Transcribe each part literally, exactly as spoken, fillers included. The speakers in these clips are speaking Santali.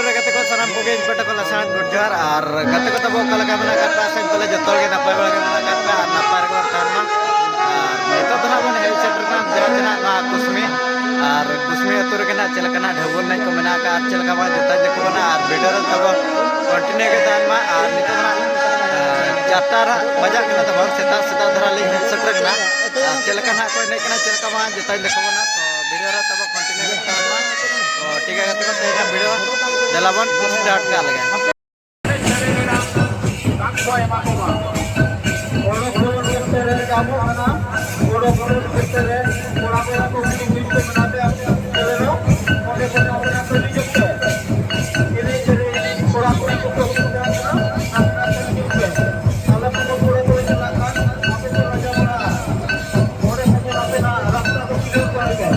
ᱨᱮ ᱜᱟᱛᱮ ᱠᱚ ᱥᱟᱱᱟᱢ ᱠᱚᱜᱮ ᱤᱧ ᱯᱟᱦᱴᱟ ᱠᱷᱚᱱ ᱟᱥᱟᱱ good ᱡᱚᱦᱟᱨ᱾ ᱟᱨ ᱜᱟᱛᱮ ᱠᱚ ᱛᱟᱵᱚ ᱚᱠᱟ ᱞᱮᱠᱟ ᱢᱮᱱᱟᱜ ᱟᱠᱟᱫ ᱯᱮᱭᱟ? ᱟᱥᱟᱧ ᱯᱟᱞᱮ ᱡᱚᱛᱚ ᱦᱚᱲ ᱜᱮ ᱱᱟᱯᱟᱭ ᱵᱟᱲᱟ ᱜᱮ ᱢᱮᱱᱟᱜ ᱟᱠᱟᱫ ᱯᱮᱭᱟ ᱟᱨ ᱱᱟᱯᱟᱭ ᱨᱮᱜᱮ ᱵᱚᱱ ᱛᱟᱦᱮᱱ ᱢᱟ᱾ ᱟᱨ ᱱᱤᱛᱚᱜ ᱫᱚ ᱱᱟᱦᱟᱜ ᱵᱚᱱ ᱦᱮᱡ ᱥᱮᱴᱮᱨ ᱠᱟᱱᱟ ᱡᱟᱦᱟᱸ ᱛᱤᱱᱟᱹᱜ ᱱᱚᱣᱟ ᱠᱩᱥᱢᱤ ᱟᱨ ᱠᱩᱥᱢᱤ ᱟᱹᱛᱩ ᱨᱮᱜᱮ ᱱᱟᱦᱟᱜ ᱪᱮᱫ ᱞᱮᱠᱟ ᱱᱟᱦᱟᱜ ᱰᱷᱟᱹᱵᱩᱞ ᱮᱱᱮᱡ ᱠᱚ ᱢᱮᱱᱟᱜ ᱟᱠᱟᱫ ᱟᱨ ᱪᱮᱫ ᱞᱮᱠᱟ ᱵᱟᱝ ᱡᱚᱛᱚ ᱡᱚᱛᱚ ᱵᱚᱱᱟ ᱟᱨ video ᱨᱮ ᱛᱟᱵᱚ continue ᱜᱮ ᱛᱟᱦᱮᱱ ᱢᱟ᱾ ᱟᱨ ᱱᱤᱛᱚᱜ ᱱᱟᱦᱟᱜ, ᱟᱨ, ᱪᱟᱨᱴᱟ ᱨᱮ ᱵᱟᱡᱟᱜ ᱠᱟᱱᱟ ᱛᱟᱵᱚᱱ, ᱥᱮᱛᱟᱜ ᱥᱮᱛᱟᱜ ᱫᱷᱟᱨᱟ ᱞᱤᱧ ᱦᱮᱡ ᱥᱮᱴᱮᱨ ᱠᱟᱱᱟ᱾ ᱟᱨ ᱪᱮᱫ ᱞᱮᱠᱟ ᱱᱟᱦᱟᱜ ᱠᱚ ᱮᱱᱮᱡ ᱠᱟᱱᱟ ᱪᱮᱫ ᱞᱮᱠᱟ ᱵᱟᱝ ᱡᱚᱛᱚᱧ ᱫᱮᱠᱷᱟᱣ ᱵᱚᱱᱟ᱾ ᱛᱚ video ᱨᱮ ᱛᱟᱵᱚ continue ᱜᱮ ᱛᱟᱦᱮᱱ ᱢᱟ᱾ ᱛᱚ ᱴᱷᱤᱠ ᱜᱮᱭᱟ ᱜᱟᱛᱮ ᱠᱚ, ᱛᱮᱦᱮᱧᱟᱜ video ᱫᱮᱞᱟ ᱵᱚᱱ start ᱠᱟᱜ ᱞᱮᱜᱮ᱾ ᱠᱚ ᱮᱢᱟ ᱠᱚᱣᱟ᱾ ᱜᱚᱲᱚ ᱜᱚᱲᱚ ᱠᱷᱮᱛᱨᱮ ᱨᱮ ᱟᱵᱚ ᱚᱱᱟ ᱜᱚᱲᱚ ᱜᱚᱲᱚ ᱠᱷᱮᱛᱨᱮ ᱨᱮ ᱠᱚᱲᱟ ᱠᱚᱲᱟ ᱠᱚ ᱠᱩᱲᱤ ᱠᱩᱲᱤ ᱠᱚ ᱢᱮᱱᱟᱜ ᱯᱮᱭᱟ, ᱚᱸᱰᱮ ᱫᱚ ᱚᱸᱰᱮ ᱠᱷᱚᱱ ᱟᱯᱮ ᱠᱟᱹᱢᱤ ᱡᱚᱝ ᱯᱮ᱾ ᱮᱱᱮᱡ ᱥᱮᱨᱮᱧ ᱠᱚᱲᱟ ᱠᱩᱲᱤ ᱠᱚ ᱠᱟᱹᱢᱤ ᱡᱚᱝ ᱯᱮ᱾ ᱟᱞᱮ ᱠᱚ ᱠᱚᱲᱟ ᱠᱚ ᱪᱟᱞᱟᱜ ᱠᱷᱟᱱ ᱟᱯᱮ ᱯᱮ ᱞᱟᱡᱟ ᱵᱟᱲᱟᱜᱼᱟ᱾ ᱚᱸᱰᱮ ᱠᱷᱚᱱ ᱟᱯᱮ ᱱᱟᱜ ᱨᱟᱥᱛᱟ ᱠᱚ ᱠᱷᱩᱞᱟᱹᱣ ᱠᱚᱣᱟ ᱯᱮ᱾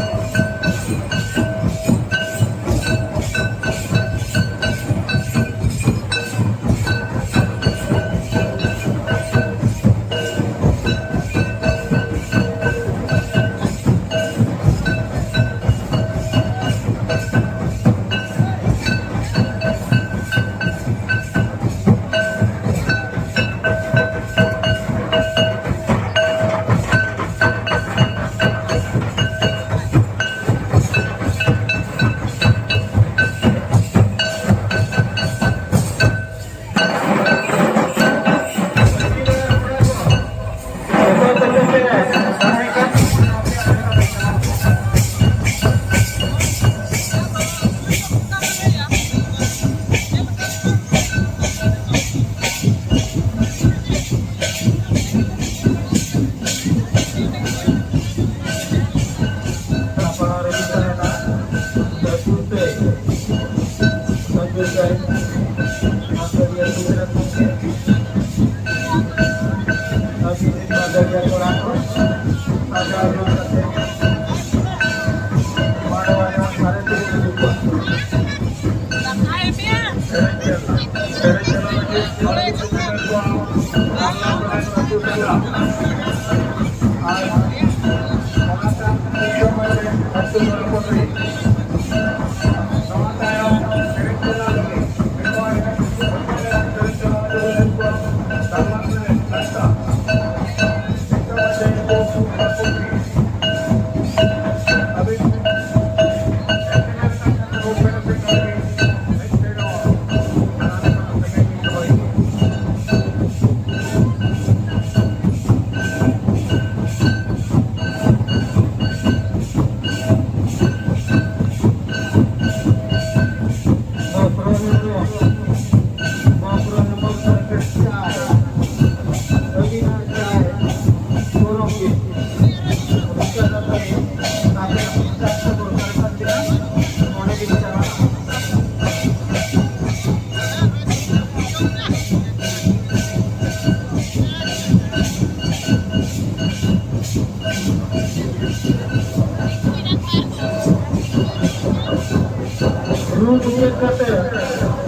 ᱨᱩ ᱢᱩᱪᱟᱹᱫ ᱠᱟᱛᱮ,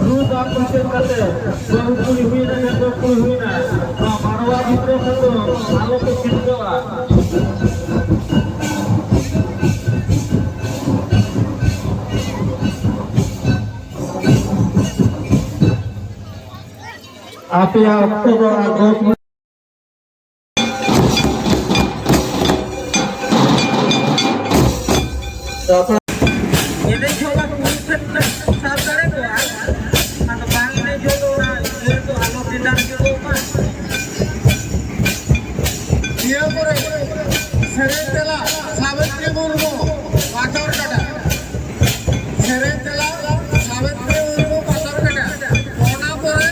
ᱨᱩ ᱫᱟᱜ ᱢᱩᱪᱟᱹᱫ ᱠᱟᱛᱮ, ᱵᱟᱹᱦᱩ ᱠᱩᱲᱤ ᱦᱩᱭᱱᱟ, ᱰᱟᱺᱜᱩᱣᱟᱹ ᱠᱩᱲᱤ ᱦᱩᱭᱱᱟ, ᱱᱚᱣᱟ ᱢᱟᱰᱣᱟ ᱵᱷᱤᱛᱨᱤ ᱠᱷᱚᱱ ᱫᱚ ᱟᱞᱚ ᱯᱮ ᱪᱷᱤᱴᱠᱟᱹᱣᱟ᱾ ᱟᱯᱮᱭᱟᱜ ᱚᱠᱛᱚ ᱫᱚ ᱟᱨ ᱫᱚᱥ ᱢᱤᱱᱤᱴ᱾ ᱮᱱᱮᱡ ᱡᱚᱦᱚᱜ ᱫᱚ ᱢᱤᱫ ᱥᱮᱫ ᱛᱮ ᱥᱟᱵ ᱫᱟᱲᱮ ᱠᱚᱣᱟ, ᱟᱫᱚ ᱵᱟᱝ ᱮᱱᱮᱡ ᱡᱚᱦᱚᱜ ᱫᱚ ᱚᱱᱟ ᱤᱭᱟᱹ ᱫᱚ ᱟᱞᱚ ᱰᱮᱸᱰᱟ ᱨᱮ ᱡᱚᱵᱚᱜ ᱢᱟ᱾ ᱱᱤᱭᱟᱹ ᱯᱚᱨᱮ ᱥᱮᱨᱮᱧ ᱛᱮᱞᱟ ᱥᱟᱵᱤᱛᱨᱤ ᱢᱩᱨᱢᱩ, ᱯᱟᱛᱷᱚᱨ ᱠᱟᱴᱟ᱾ ᱥᱮᱨᱮᱧ ᱛᱮᱞᱟ ᱥᱟᱵᱤᱛᱨᱤ ᱢᱩᱨᱢᱩ, ᱯᱟᱛᱷᱚᱨ ᱠᱟᱴᱟ᱾ ᱚᱱᱟ ᱯᱚᱨᱮ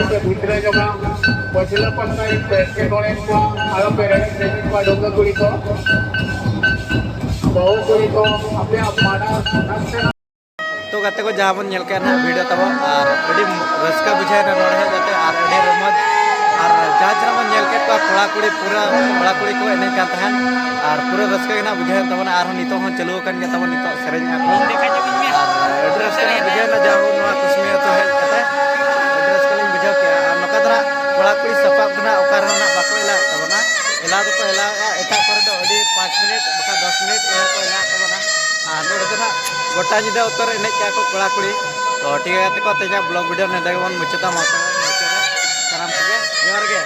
ᱯᱮ ᱵᱷᱤᱛᱨᱤ ᱧᱚᱜᱟ, ᱯᱟᱹᱪᱷᱞᱟᱹ ᱯᱟᱥᱴᱟ ᱨᱮᱱ ᱯᱮ ᱮᱴᱠᱮᱴᱚᱬᱮ ᱠᱚᱣᱟ, ᱟᱨᱚ ᱯᱮ ᱨᱮᱵᱮᱫ ᱨᱮᱵᱮᱫ ᱠᱚᱣᱟ ᱰᱟᱺᱜᱩᱣᱟᱹ ᱠᱩᱲᱤ ᱠᱚ᱾ ᱵᱟᱹᱦᱩ ᱠᱩᱲᱤ ᱠᱚ, ᱟᱯᱮᱭᱟᱜ ᱢᱟᱰᱟ ᱱᱟᱥᱮᱱᱟᱜ ᱛᱚ ᱜᱟᱛᱮ ᱠᱚ, ᱡᱟᱦᱟᱸ ᱵᱚᱱ ᱧᱮᱞ ᱠᱮᱫ ᱱᱟᱦᱟᱜ ᱵᱷᱤᱰᱤᱭᱳ ᱛᱟᱵᱚ, ᱟᱨ ᱟᱹᱰᱤ ᱨᱟᱹᱥᱠᱟᱹ ᱵᱩᱡᱷᱟᱹᱣ ᱮᱱᱟ ᱱᱚᱰᱮ ᱦᱮᱡ ᱠᱟᱛᱮ, ᱟᱨ ᱟᱹᱰᱤ ᱨᱚᱢᱚᱡᱽ, ᱟᱨ ᱡᱟᱦᱟᱸ ᱪᱮᱦᱨᱟ ᱵᱚᱱ ᱧᱮᱞ ᱠᱮᱫ ᱠᱚᱣᱟ ᱠᱚᱲᱟ ᱠᱩᱲᱤ, ᱯᱩᱨᱟᱹ ᱠᱚᱲᱟ ᱠᱩᱲᱤ ᱠᱚ ᱮᱱᱮᱡ ᱠᱟᱱ ᱛᱟᱦᱮᱸᱫ, ᱟᱨ ᱯᱩᱨᱟᱹ ᱨᱟᱹᱥᱠᱟᱹ ᱜᱮ ᱱᱟᱦᱟᱜ ᱵᱩᱡᱷᱟᱹᱣ ᱮᱱ ᱛᱟᱵᱚᱱᱟ᱾ ᱟᱨᱦᱚᱸ ᱱᱤᱛᱚᱜ ᱦᱚᱸ ᱪᱟᱹᱞᱩ ᱟᱠᱟᱱ ᱜᱮᱭᱟ ᱛᱟᱵᱚᱱ ᱱᱤᱛᱚᱜ ᱥᱮᱨᱮᱧ ᱟᱠᱚ, ᱟᱨ ᱟᱹᱰᱤ ᱨᱟᱹᱥᱠᱟᱹ ᱱᱟᱦᱟᱜ ᱵᱩᱡᱷᱟᱹᱣ ᱮᱱᱟ ᱡᱟᱦᱟᱸ ᱱᱚᱣᱟ ᱠᱩᱥᱢᱤ ᱟᱹᱛᱩ ᱦᱮᱡ ᱠᱟᱛᱮ, ᱟᱹᱰᱤ ᱨᱟᱹᱥᱠᱟᱹ ᱞᱤᱧ ᱵᱩᱡᱷᱟᱹᱣ ᱠᱮᱜᱼᱟ᱾ ᱟᱨ ᱱᱚᱝᱠᱟ ᱫᱚ ᱱᱟᱦᱟᱜ ᱠᱚᱲᱟ ᱠᱩᱲᱤ ᱥᱟᱯᱟᱵ ᱫᱚ ᱱᱟᱦᱟᱜ ᱚᱠᱟ ᱨᱮᱦᱚᱸ ᱱᱟᱦᱟᱜ ᱵᱟᱠᱚ ᱮᱞᱟᱣᱮᱫ ᱛᱟᱵᱚᱱᱟ, ᱮᱞᱟᱣ ᱫᱚᱠᱚ ᱮᱞᱟᱣᱮᱫᱼᱟ ᱮᱴᱟᱜ ᱠᱚᱨᱮ ᱫᱚ ᱟᱹᱰᱤ ᱯᱟᱸᱪ ᱢᱤᱱᱤᱴ ᱵᱟᱠᱷᱟᱱ ᱫᱚᱥ ᱢᱤᱱᱤᱴ ᱮᱞᱟᱣ ᱠᱚ ᱮᱞᱟᱣᱮᱫ ᱛᱟᱵᱚᱱᱟ, ᱟᱨ ᱱᱚᱰᱮ ᱫᱚ ᱱᱟᱦᱟᱜ ᱜᱚᱴᱟ ᱧᱤᱫᱟᱹ ᱩᱛᱟᱹᱨ ᱮᱱᱮᱡ ᱠᱮᱜᱼᱟ ᱠᱚ ᱠᱚᱲᱟ ᱠᱩᱲᱤ᱾ ᱛᱚ ᱴᱷᱤᱠ ᱜᱮᱭᱟ ᱜᱟᱛᱮ ᱠᱚ, ᱛᱮᱦᱮᱧᱟᱜ ᱵᱞᱚᱜ ᱵᱷᱤᱰᱤᱭᱳ ᱱᱚᱰᱮ ᱜᱮᱵᱚᱱ ᱢᱩᱪᱟᱹᱫᱟ᱾ ᱢᱟ ᱛᱚᱵᱮ ᱢᱩᱪᱟᱹᱫ ᱨᱮ ᱥᱟᱱᱟᱢ ᱠᱚᱜᱮ ᱡᱚᱦᱟᱨ ᱜᱮ᱾